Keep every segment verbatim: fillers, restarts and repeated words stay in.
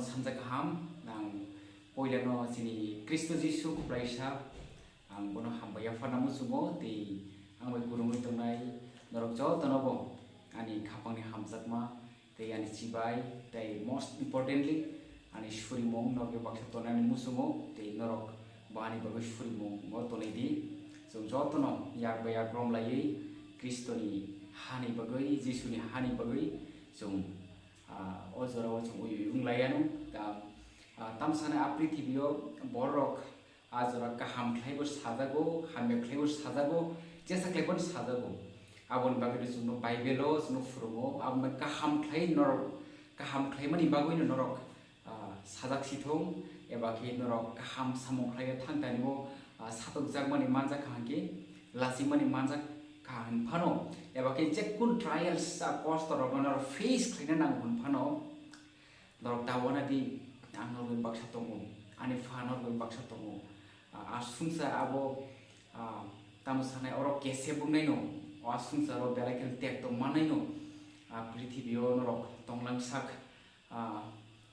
Sanja kaham, ang poilano chini Kristo Jisu Kuplaisa, ang bono hambai yapharna muchungo, tei ang bai kwrwngwi tongnai norok jotono bo ani khapangni hamjakma, tei ani chibai, tei most importantly, ani surimung norok baksa tongnani muchungo, tei norok bo ani bagwi surimungo tonwi di. Chwng jotono yak bai yak romlaiwi Kristoni hani bagwi, Jisuni hani bagwi chwng, ah, o jorao chwng ui ui wng laiano. Ta, ah, tamsani a prithibio borok a jora kaham khlaibo sajago, hamya khlaibo sajago, jesa khlaibo sajago. Aboni bagwi chwngno Bible-o chwngno phwrwngo, aboni kaham khlai norok, kaham khlaimani bagwino norok, ah, sajak sithung, eba khe norok kaham samung khlaiwi thang tanimo, ah, satokjakmani manjak kha hwnkhe, lachimani manjak kha hwn phano, eba khe jekun trials, ah, kosto rokno norok face khlaina nango hwn phano, norok ta wana di, ang norokni baksa tongo, ani pha norokni baksa tongo. Ah, a swngchar abo, ah, tamo sanai oro kesep wngnaino, o a swngcharo belai kheno tekto mannaino, ah, prithibio norok tonglang sak, ah,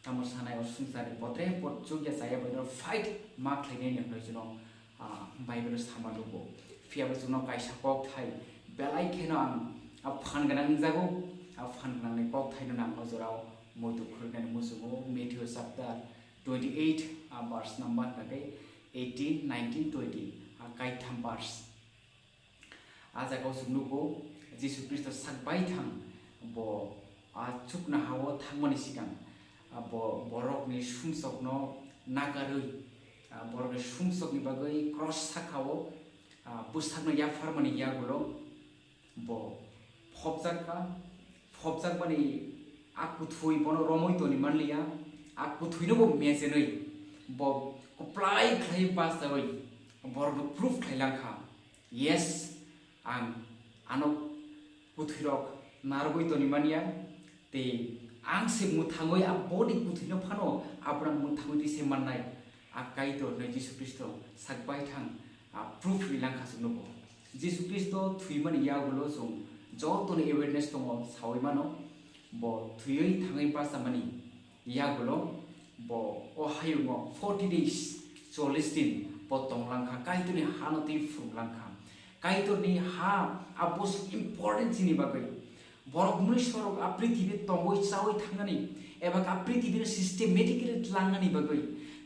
tamo sanai o swngcharni potre pot chukya chaya bai norok fight ma khlainaino hwnwi chwngno, ah, Bible-o sama nugo. Phiya bo chwngno kaisa kokthai belai kheno ang a phan gwnang wngjago, a phan gwnangni kokthaino nang o jorao muitu khulnani muchungo, Matthew chapter twenty-eight, ah, verse number hwnkhe eighteen, nineteen, twenty, ah, kaitham verse. A jagao chwng nugo, Jisu Khristo sak baithang bo a chuknoha-o thangmani swkang, a bo borokni sumsokno nakarwi, a borokni sumsokni bagwi cross saka-o, a bwsakno yapharmani yagulo bo phobjak kha. Phobjakmani a kwthwi bono romwi toni manliya, a kwthwino bo mejenwi bo kwplai khlai bachawi borokno proof khlai lang kha, "Yes, ang ano kwthwirok narwgwi toni manya, tei ang se mwthangwi a boni kwthwino phano abono mwthangwi twi se mannai." A Kaitor hwnwi Jisu Khristo sak baithang, a proof ri lang kha chwngno bo. Jisu Khristo thwimani yagulo chwng jotoni awareness tongo, saui mano, bo thwiwi thangwi bachamani yagulo bo o hayungo forty days, chollish din bo tong lang kha, Kaitorni hano twi phwrwng lang kha. Kaitorni ha abo important chini bagwi. Borok mwnwi sorok a prithibi tongwi chawi thangnani, eba a prithibi no systematically tlangnani bagwi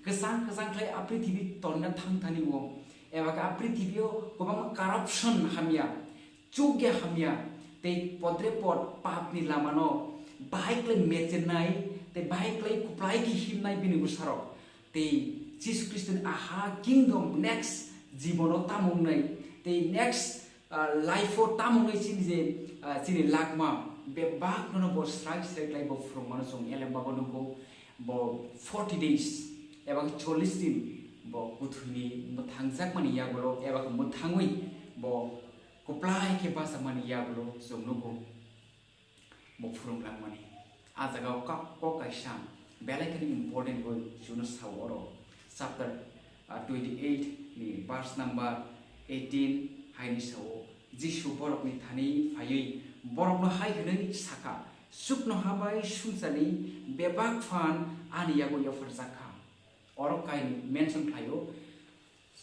kwchang kwchang khlai a prithibi tonna thang thani o, eba a prithibi o kwbangma corruption hamya, chukya hamya, tei podre pod papni lamano bahai khlai mechenai, tei bahai khlai kwplai khe himnai bini bwsarok. Tei Jisu Khristoni aha kingdom next jibono tamo wngnai, tei next, ah, life-o tamo wngnai chini je, ah, chini lakma bebak nono bo srai srai khlai bo phwrwngmano chwng elem babo nugo, bo forty days eba chollish din bo kwthwini mwthangjakmani yagulo eba mwthangwi bo kwplai khe bachakmani yagulo chwng nugo. Bo phwrwng langmani. A jagao kok, kok kaisa belai kheno important bai chwngno sao oro. Chapter, ah, twenty-eight ni verse number eighteen haini sao, Jisu borokni thani phaiwi borokno hai hwnwi sakha, "Chuknoha bai sumsani bebak phan ani yago yapharjak kha." Oro kainwi mention khlaio,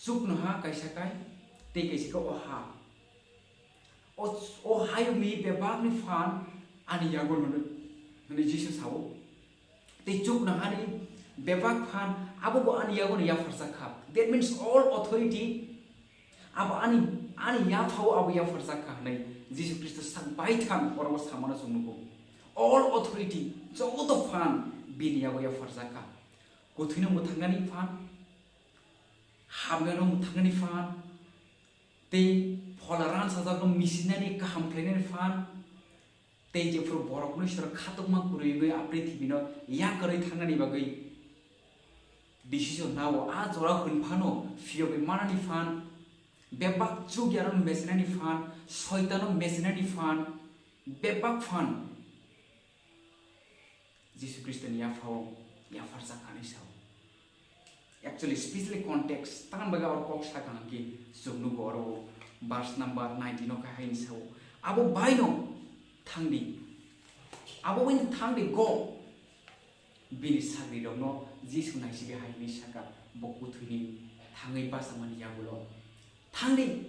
chuknoha kaisa kai, tei kaisa khe o ha. O, o hayungni bebakni phan ani yago hwnwi, hwnwi Jisu sao. Tei chuknohani bebak phan abo bo ani yago hwnwi yapharjak kha. That means all authority abo ani, ani yaphao abo yapharjak kha hwnwi Jisu Khristo sak baithang oro bo samano chwng nugo. All authority, joto phan bini yago yapharjak kha. Kwthwino mwthangnani phan, hamyano mwthangnani phan, tei phola ransajakno misinani kaham khlainani phan, tei jephru borokno Iswar khatokma kwrwi wngwi a prithibino yakarwi thangnani bagwi decision nao, a jora hwn phano phiyogwi manani phan, bebak chukyarokno mechenani phan, soitano mechenani phan, bebak phan. Jisu Khristoni yaphao yapharjak kha hinwi sao. Actually, specially context, tamni bagwi oro kok sakha hwnkhe chwng nugo oro verse number nineteen o khe hai hinwi sao, "Abo baino thangdi, abo baino thangdi, go." Bini sagrirokno Jisu naisingwi hai hwnwi sakha, "Bo kwthwini thangwi bachamani yagulo thangdi."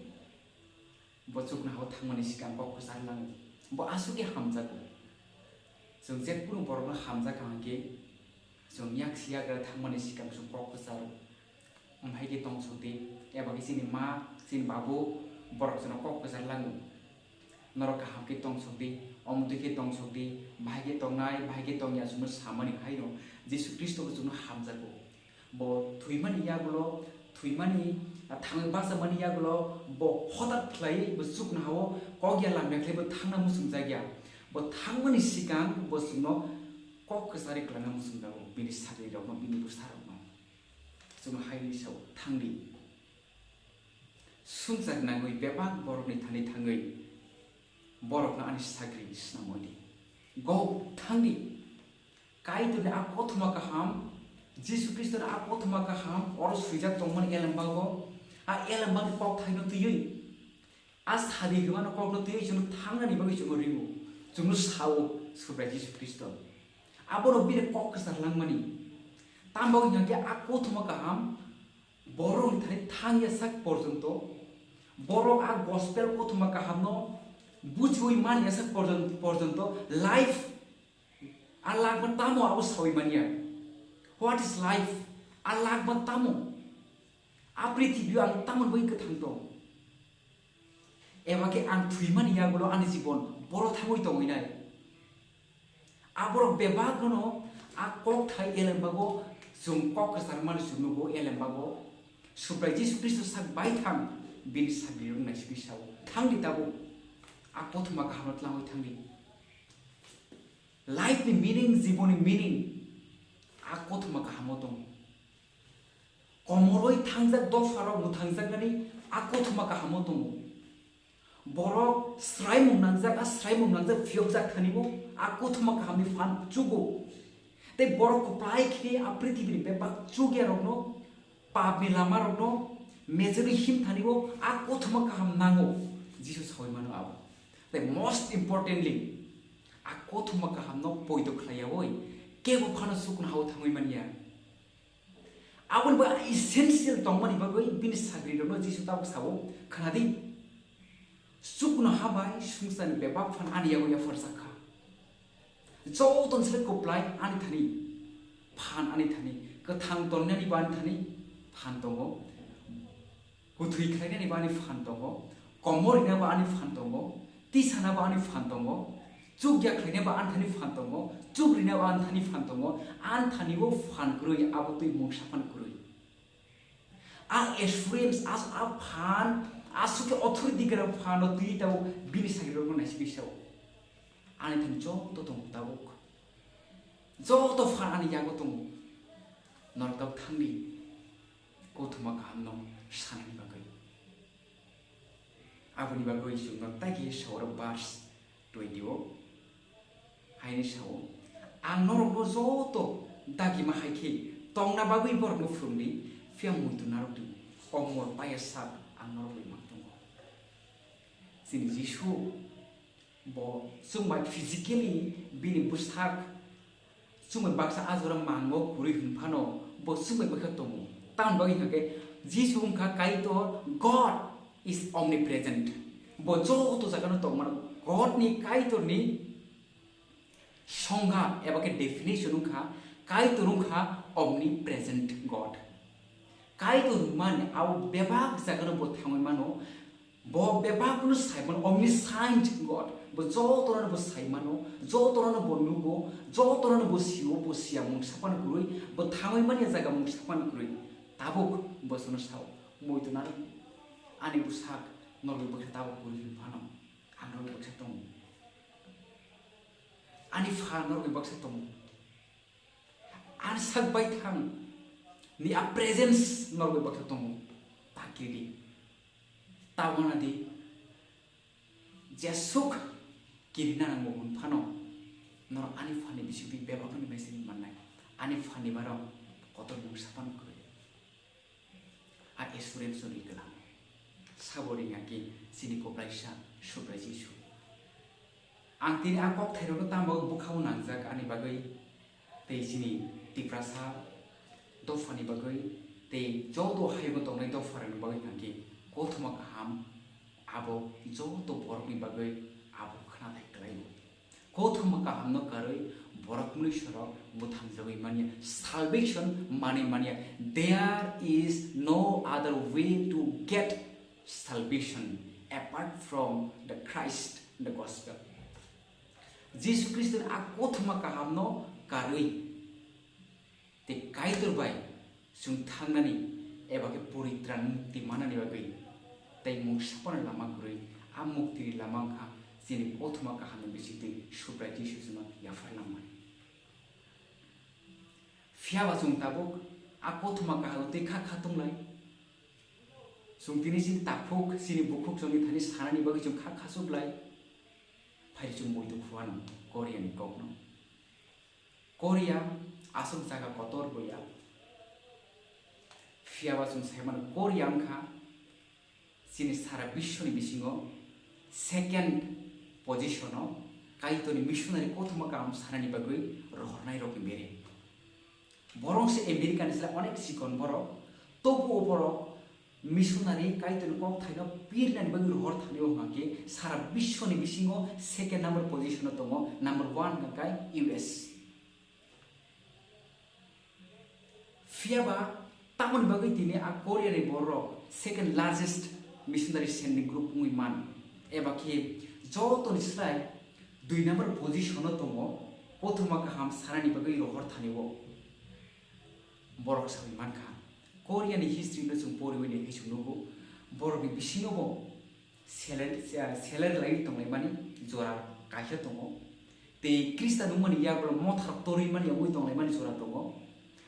Bo chuknohao thangmani swkang kok kwchar lango. Bo aswk khe hamjago. Chwng jephuru borokno hamjakha hwnkhe, chwng yaksi yagra thangmani swkang chwng kok kwcharo. Bahai khe tongsokdi, eba khe chini ma, chini babu, borok chwngno kok kwchar lango. Norok kaham khe tongsokdi, omo twi khe tongsokdi, bahai khe tongnai, bahai khe tongya, chwngno samani haino Jisu Khristo bo chwngno hamjago. Bo thwimani yagulo, thwimani, ah, thangwi bachamani yagulo, bo hotat khlaiwi bo chuknohao kok ya lamya khlai bo thangna muchungjakya. Bo thangmani swkang bo chwngno kok kwcharwi kwlangna muchungjago, bini sagrirokno, bini bwsarokno. Chwng hai hwnwi sao, "Thangdi." Swngchar nangwi bebak borokni thani thangwi borokno ani sagri snamwi di. Go, thangdi. Kaitorni a kothoma kaham, Jisu Khristoni a kothoma kaham, oro swijak tongmani elembago, a elembakni kokthaino twiwi, a sadi hwnmano kokno twiwi chwngno thangnani bagwi chwngno ringo, chwngno sao Subrai Jisu Khristo. Abono bini kok kwchar langmani. Tamo wngkha khe a kothoma kaham borokni thani thangya sak porjonto, borok a gospel kothoma kahamno buchiwi manya sak porjon-, porjonto life a lakban tamo abo sawi manya. What is life? A lakban tamo? A prithibi ang tamoni bagwi kwthang tong? Eba khe ang thwimani yagulo ani jibon boro thangwi tongwi nai. Aborok bebakno a kokthai elembago chwng kok kwchar mani chwng nugo elembago Subrai Jisu Khristo sak baithang bini sagrirok naisingwi sao, "Thangdi tabuk, a kothoma kahamno tlangwi thangdi." Life ni meaning, jiboni meaning a kothoma kahamo tongo. Komoroi thangjak dopharok mwthangjaknani a kothoma kahamo tongo. Borok swraimung nangjak, a swraimung nangjak phiyokjak thanibo a kothoma kahamni phan chugo. Tei borok kwplai khe a prithibini bebak chugyarokno, papni lamarokno mechorwi him thanibo a kothoma kaham nango, Jisu sawi mano abo. Tei most importantly, a kothoma kahamno poito khlaiyawi kebo phano chuknohao thangwi manya. Aboni bagwi essential tongmani bagwi bini sagrirokno Jisu tabuk sao, "Khna di, chuknoha bai swngcharni bebak phan ani yago yapharjak kha. Joto ni slai kwplai ani thani phan, ani thani kwthang tonnani bo ani thani phan tongo, kwthwi khlainani bo ani phan tongo, komor rina bo ani phan tongo, tisana bo ani phan tongo, chukya khlaina bo ani thani phan tongo, chuk rina bo ani thani phan tongo, ani thani bo phan kwrwi, abo twi mungsa phan kwrwi." A assurance, a, a phan, aswk khe authority gra phano twi tabo bini sagrirokno naisingwi sao, "Ani thani joto tongo tabuk. Joto phan ani yago tongo. Norok tabuk thangdi kothoma kahamno sanani bagwi." Aboni bagwi chwngno tei khe saoro verse twenty o haini sao, "Ang norokno joto dagima hai khe tongna bagwi borokno phwrwngdi, phiya muitu narwkdi, komor paya sak ang norok bai mang tongo." Chini Jisu bo chwng bai physically bini bwsak chwng bai baksa a jora mango kwrwi hwn phano bo chwng bai bwkha tongo. Tamoni bagwi hwnkha khe Jisu wngkha Kaitor, God is omnipresent. Bo joto jagano tongmano. God ni, Kaitor ni songha eba khe definition wngkha, Kaitor wngkha omnipresent God. Kaitor hwnmani abo bebak jagano bo thangwi mano, bo bebakno sai mano, omniscient God. Bo jotono bo sai mano, jotono bo nugo, jotono bo sio, bo siya mungsa phano kwrwi, bo thangwi mani jaga mungsa phano kwrwi. Tabuk bo chwngno sao, "Muitu narwk, ani bwsak norok bai baksa tabuk kwrwi hwn phano, ang norok bai baksa tongo. Ani pha norok bai baksa tongo." Ani sak baithang ni a presence norok bai baksa tongo. Ta kiri di. Ta wana di. Jesuk kirina nango hwn phano norok ani phani bisingtwi bebakno ni message mannai. Ani phani barok kotor mungsa phano kwrwi. A assurance no rikla. Sabo ringya ki chini koplaisa Subrai Jisu. Ang tini a kokthairokno tamo bwkhao nangjak ani bagwi. tei chini Tiprasa dophani bagwi tei joto hayungo tongnai dopharokni bagwi hwnkhe kothoma kaham abo joto borokni bagwi abo khwnathai kwlaio. Kothoma kahamno karwi borok mnuisorok buthamjagwi manya, salvation manwi manya. There is no other way to get salvation apart from the Christ, the gospel. Jisu Khristoni a kothoma kahamno karwi tei Kaitor bai chwng thangnani eba khe poritran mukti manani bagwi tei mungsa phano lama kwrwi. A muktini lama wngkha chini kothoma kahamni bisingtwi Subrai Jisu chwngno yaphar langmani. Phiyaba chwng tabuk a kothoma kahamno twi kha kha tonglai. Chwng tini chini takhuk, chini bukhuk chwngni thani sanani bagwi chwng kha khasuklai. Phai chwng muitu khuano Koreani kokno. Korea aswk jaga kotor boya. Phiyaba chwng sai mano Korea wngkha chini sara biswni bisingo second position-o Kaitorni missionary kothoma kaham sanani bagwi rohornairokni bere. Borok se America ni slai onek chikon borok, tobuo borok missionary Kaitorni kokthaino pirnani bagwi rohor thani o hwnkhe sara biswni bisingo second number position-o tongo, number one hwnkhe U S. Phiyaba tamoni bagwi tini a Korea ni borok second largest missionary sending group wngwi man, eba khe jotoni slai dui number position-o tongo, kothoma kaham sanani bagwi rohor thani o. Borok sawi mankha, Korea ni history no chwng poriwi naikhe chwng nugo, borokni bisingo bo seler, seler lai tonglaimani jora kaisa tongo. Tei Khristan wngmani yagulo motharok torwi mani wngwi tonglaimani jora tongo.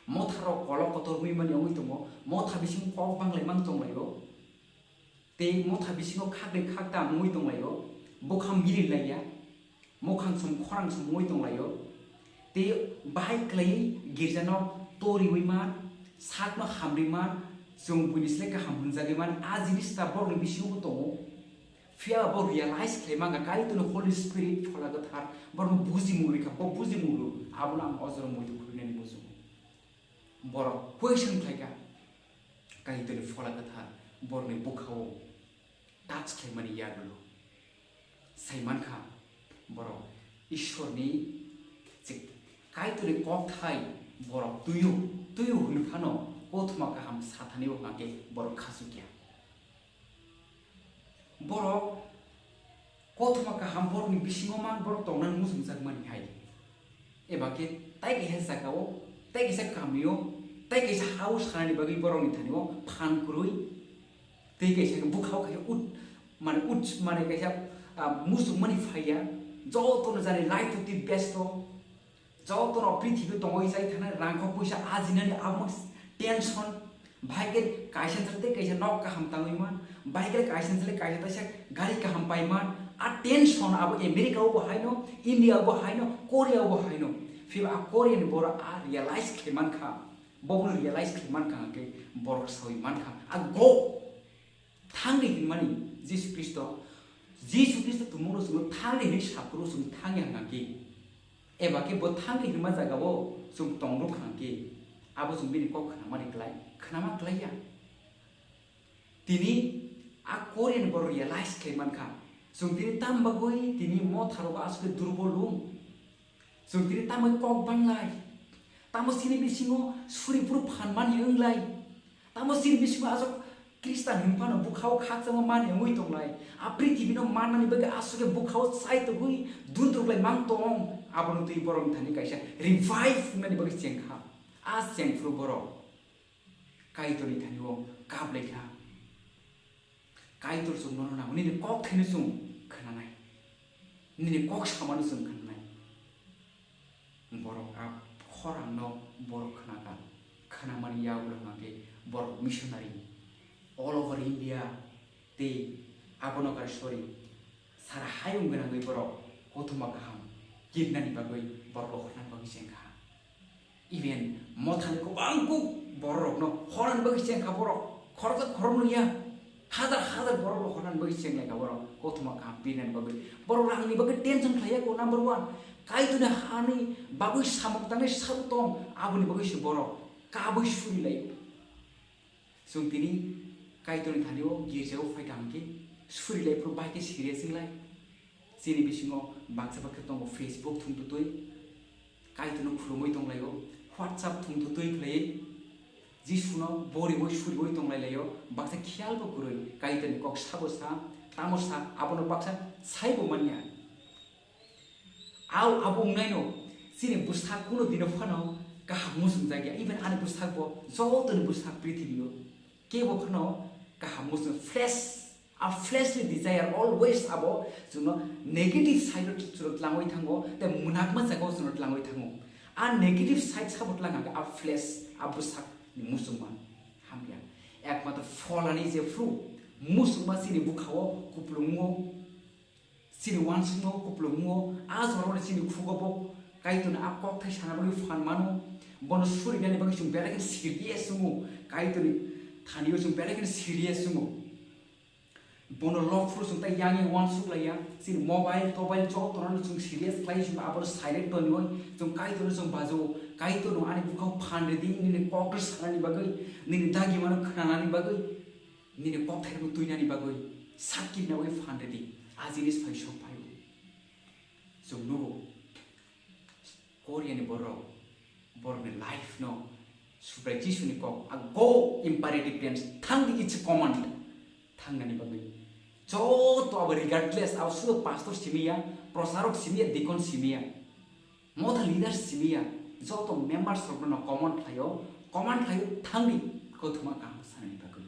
Motharok kolok kotor wngwi mani wngwi tongo. Motha bisingo kok banglai mang tonglaio. Tei motha bisingo khakdai khaktam wngwi tonglaio, bwkham mirilaiya, mwkhang som khorang som wngwi tonglaio. Tei bahai kwlaiwi girjano toriwi man, sakno hamri man, chwng buini slai kaham hwnjagwi man, a jinis ta borokni bisingo tongo. Phiya bo realize khlai manga Kaitorni Holy Spirit Phola Kwthar borokno bujimung rwkha, bo bujimung rw, abono ang o jorao muitu khulunani muchungo. Borok question khlaikha, Kaitorni Phola Kwthar borokni bwkhao touch khlaimani yagulo. Sai mankha borok Ishwarni je Kaitorni kokthai borok tuio, tuio hwnwi phano kothoma kaham sathani bo hwnkhe borok khachukya. Borok kothoma kaham borokni bisingo man borok tongnani muchungjakmani hai. Eba khe tai kaisa jagao, tai kaisa kamio, tai kaisa hao sanani bagwi borokni thani o phan kwrwi. Tei kaisa khe bwkhao khe ut, mane ut, mane kaisa, ah, muchungmani phaiya. Jotono jani laituti besto. Jotono prithibi tongwi chai thana rangkho puisa ajinani abo tension. Bahai khe kaisa chwla tei kaisa nok kaham tangwi man. Bahai khe kaisa chwla kaisa taisa gari kaham pai man. A tension abo America o bo haino, India o bo haino, Korea o bo haino. Phiba a Korea ni borok a realize khe man kha. Bobo realize khe man kha khe borok sawi man kha. A go. Thangdi hinmani Jisu Khristo, Jisu Khristo tumungno chwngno thangdi hinwi saphuru chwng thangya hwnkha khe, eba khe bo thangdi hinma jagao chwng tongrwkha hwnkhe, abo chwng bini kok khnamani klai, khnama klaiya. Tini a Korean borok realize khlai mankha, chwng tini tam bagwi tini motharogo aswk khe durbol wng. Chwng tini tamo kok banglai? Tamo chini bisingo suri phuru phan mani wnglai? Tamo chini bisingo aswk Khristan hinphano bwkhao khakchangma mani wngwi tonglai? A prithibino mannani bagwi aswk khe bwkhao chai togwi dundruklai mang tong? Abono twi borokni thani kaisa revive wngnani bagwi chengkha. A chengphuru borok Kaitorni thani o kaplaikha. Kaitor chwng nono nango, nini kok thaino chwng khnanai, nini kok samano chwng khnanai. Borok a khorangno borok khnakha, khnamani yagulo hwnkhe borok missionary all over India tei abono kar, sorry, sara hayung gwnangwi borok kothoma kaham kirnani bagwi borok rohornani bagwi chengkha. Even mothani kwbang kuk bororokno horani bagwi chengkha borok, khoroksa khoroknwi ya, hazar hazar borok rohornani bagwi chenglaikha borok, kothoma kaham pirnani bagwi. Borok rangni bagwi tension khlaiya kho, number one. Kaitorni hani bagwi samung tangnai sabo tong, aboni bagwi se borok kabui suri lai. Chwng tini Kaitorni thani o girjao phai kaham khe suri lai phuru bai khe serious wng lai. Chini bisingo baksa baksa tongo Facebook thung tutui, Kaitorno khulumui tong lai o, WhatsApp thung tutui khlai, Jisuno boriwi suriwi tong lai lai o, baksa khiyal bo kwrwi Kaitorni kok sabo sa, tamo sa, abono baksa sai bo manya. Au abo wngnaino chini bwsak kuno dino phano kaham muchung jakya, even ani bwsak bo jotoni bwsak prithibio kebo phano kaham muchung fresh, a fleshly desire always abo chwngno negative side o chwngno tlangwi thango, tei mwnakma jaga o chwngno tlangwi thango. A negative side sabo tlang hwnkhe a flesh, a bwsak ni muchungma hamya. Ekmatro pholani jephru muchungma chini bwkhao kupulungo, chini uansukmao kupulungo, a jorao chini khugo bo Kaitorni a kokthai sana bagwi phan mano, bono surinani bagwi chwng belai kheno serious wngo, Kaitorni thani o chwng belai kheno serious wngo. Bono lok phuru chwng tai yang yang uansuk laiya, chini mobile, tobile jotono chwng serious khlai chwng abono silent toniwi chwng Kaitorno chwng bajo, Kaitorno ani bwkhao phan ridi, nini kokno sanani bagwi, nini dagimano khwnanani bagwi. Nini kokthairokno twinani bagwi sakki nawi phan ridi, a jinis phai sok phaio. Chwng nugo, Koreani borok, borokni life no Subrai Jisuni kok, a go imperative tense, thangdi, it's a command, thangnani bagwi. Joto abo regardless, abo sudo pastor simiya, prosarok simiya, deacon simiya. Motha leaders simiya, joto members rokno command khlaio, command khlaio thangdi kothoma kaham sanani bagwi.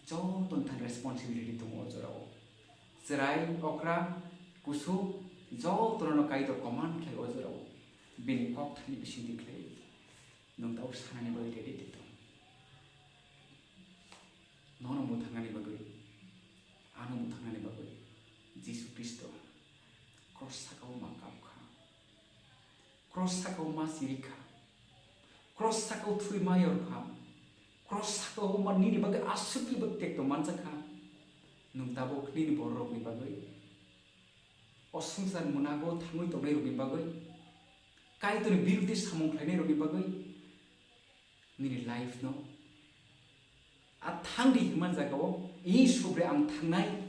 Joto thani responsibility tongo o jorao. Chwrai, okra, kusu, jotono Kaitor command khlai o jorao. Bini kok thani bisingtwi khlai. Nwng tabuk sanani bagwi ready di tong. Nono mwthangnani bagwi, ano mwthangnani bagwi Jisu Khristo cross sakao ma kap kha. Cross sakao ma siri kha. Cross sakao thwi ma yor kha. Cross sakao ma nini bagwi aswk khe bo tekto manjak kha. Nwng tabuk nini bororokni bagwi, o swngchar mwnago thangwi tongnairokni bagwi, Kaitorni birudi samung khlainairokni bagwi, nini life no a thangdi hwnma jagao, "I Subrai, ang thangnai.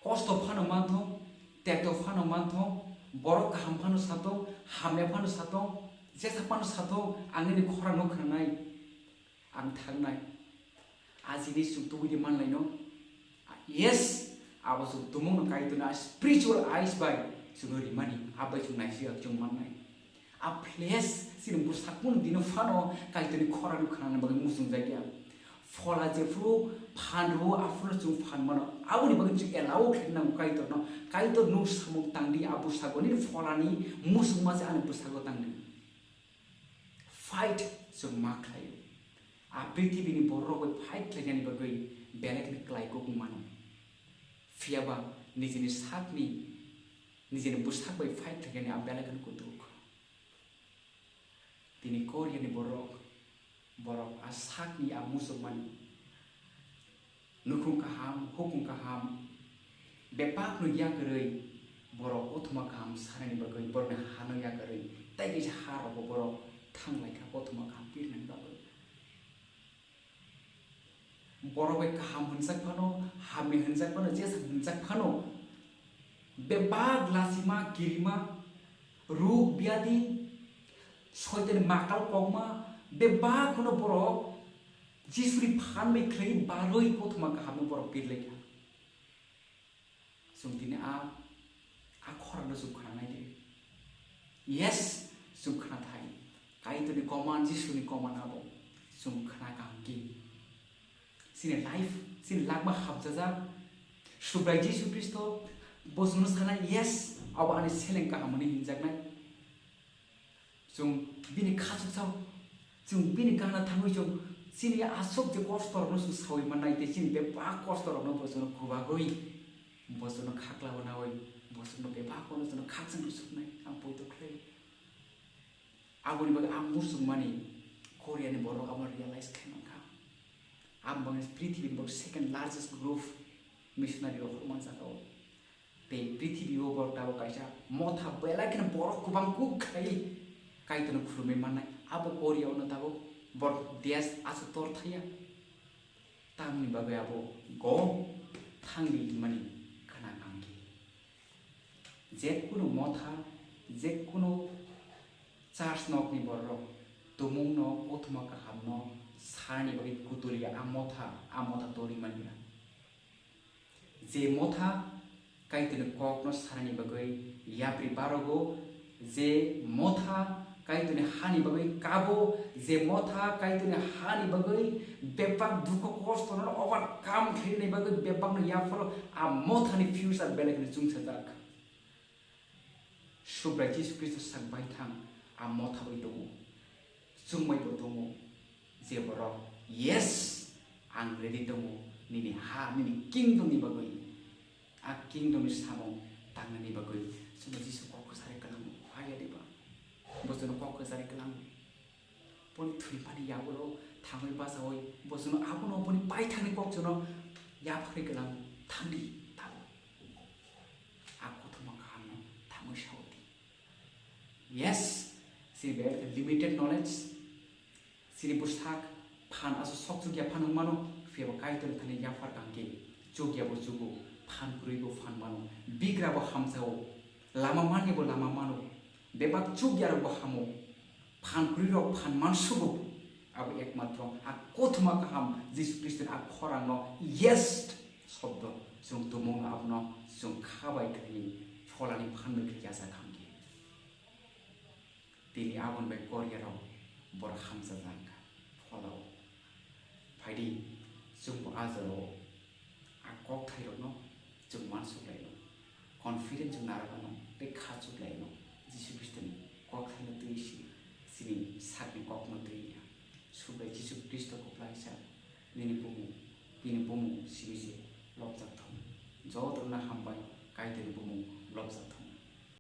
Kosto phano manthong, tekto phano manthong, borok kaham phano satong, hamya phano satong, jesa phano satong, ang nini khorang no khwnanai, ang thangnai." A jinis chwng tubui di manlaino. Yes, abo chwng tumungno Kaitorni a spiritual eyes bai chwngno rimani, abai chwng naisingya chwng mannai. A flesh chini bwsakmung dino phano Kaitorni khorang khwnani bagwi muchungjakya. Phola jephru phan rwo, aphuru chwng phan mano. Aboni bagwi chwng allow khlaina nango Kaitorno. Kaitor, nwng samung tangdi a bwsago, nini pholani muchungma se ani bwsago tangdi. Fight chwng ma khlaio. A prithibini bororok bai fight khlainani bagwi belai kheno klai kok wng mano. Phiyaba nijini sakni, nijini bwsak bai fight khlainani a belai kheno kutuk. Tini Koreani borok, borok a sakni a muchungmani nukhung kaham, hukung kaham, bebakno yakarwi borok kothoma kaham sanani bagwi borokni hano yakarwi tei kaisa ha rogo borok thanglai kha kothoma kaham pirnani bagwi. Borok bai kaham hwnjak phano, hamya hwnjak phano, jesa hwnjak phano, bebak lasima, kirima, ruk, biadi, soitani makal kokma, bebak phano borok Jisuni phan bai khlai barwi kothoma kaham no borok pirlai kha. Chwng tini a, a khorang no chwng khna nai di. Yes, chwng khna thai. Kaitorni command, Jisuni command abo chwng khna kaham khe. Chini life, chini lakma hapjajak. Subrai Jisu Khristo bo chwngno sanai, yes, abo ani seleng kaham hwnwi hinjaknai. Chwng bini khachuksa, chwng bini gana thangwi chwng chini aswk je kosto rokno chwng sawi mannai tei chini bebak kosto rokno bo chwngno kubagwi, bo chwngno khaklao nawi, bo chwngno bebak kono chwngno khakchang rwsuknai ang poito khlai. Aboni bagwi ang muchungmani Koreani borok abo realize khai mankha. Ang bangni prithibini bo second largest group missionary rok horma jagao. Tei prithibi o borok tabuk kaisa motha belai kheno borok kwbang kuk khai Kaitorno khulumwi mannai. Abo Korea ono tabuk borok desh aswk tor thaya. Tamni bagwi abo gom thangdi hinmani khna kangkhe. Jekunu motha, jekunu church nokni borok tumungno, kothoma kahamno sanani bagwi kutulia a motha, a motha torwi manya. Je motha Kaitorni kokno sanani bagwi yapri barogo, je motha Kaitorni hani bagwi kabo, je motha Kaitorni hani bagwi bebak dukho kostono overcome khlainani bagwi bebakno yapharo, a mothani future belai kheno chwngsajak. Subrai Jisu Khristo sak baithang a motha bai tongo, chwngbai bo tongo, je borok, "Yes, ang ready tongo nini ha, nini kingdom ni bagwi." A kingdom ni samung tangnani bagwi chwngno Jisu kok kwchari kwlango, haya diba? Bo chwngno kok kwchari kwlango. Boni thwimani yagulo thangwi bachaui bo chwngno abono boni baithangni kok chwngno yapharwi kwlango, "Thangdi tabuk. A kothoma kahamno thangwi saudi." Yes, chini belai khe limited knowledge. Chini bwsak phan aswk sok chukya phan wng mano, phiya bo Kaitor thani yaphar kangkhe chukya bo chugo, phan kwrwi bo phan mano, bigra bo hamjao, lama manya bo lama mano, bebak chukya rok bo hamo, phan kwrwi rok phan mansugo. Abo ekmatro a kothoma kaham Jisu Khristo ni a khorang no yes shobdo chwng tumung abono chwng kha bai khlaiwi pholani phan bai khlai yacha khamkhe. Tini aboni bai Korea rok borok hamjajak kha pholao. Phaidi chwngbo a jorao a kokthairokno chwng uansuk laino, confidence chwng narwkano tei khachuk laino. Jisu Khristoni kokthaino twi si, chini sakni kokno twi ya. Subrai Jisu Khristo kwplaisa nini bumung, bini bumung simi se lobjak thung. Jotono hambai Kaitorni bumung lobjak thung.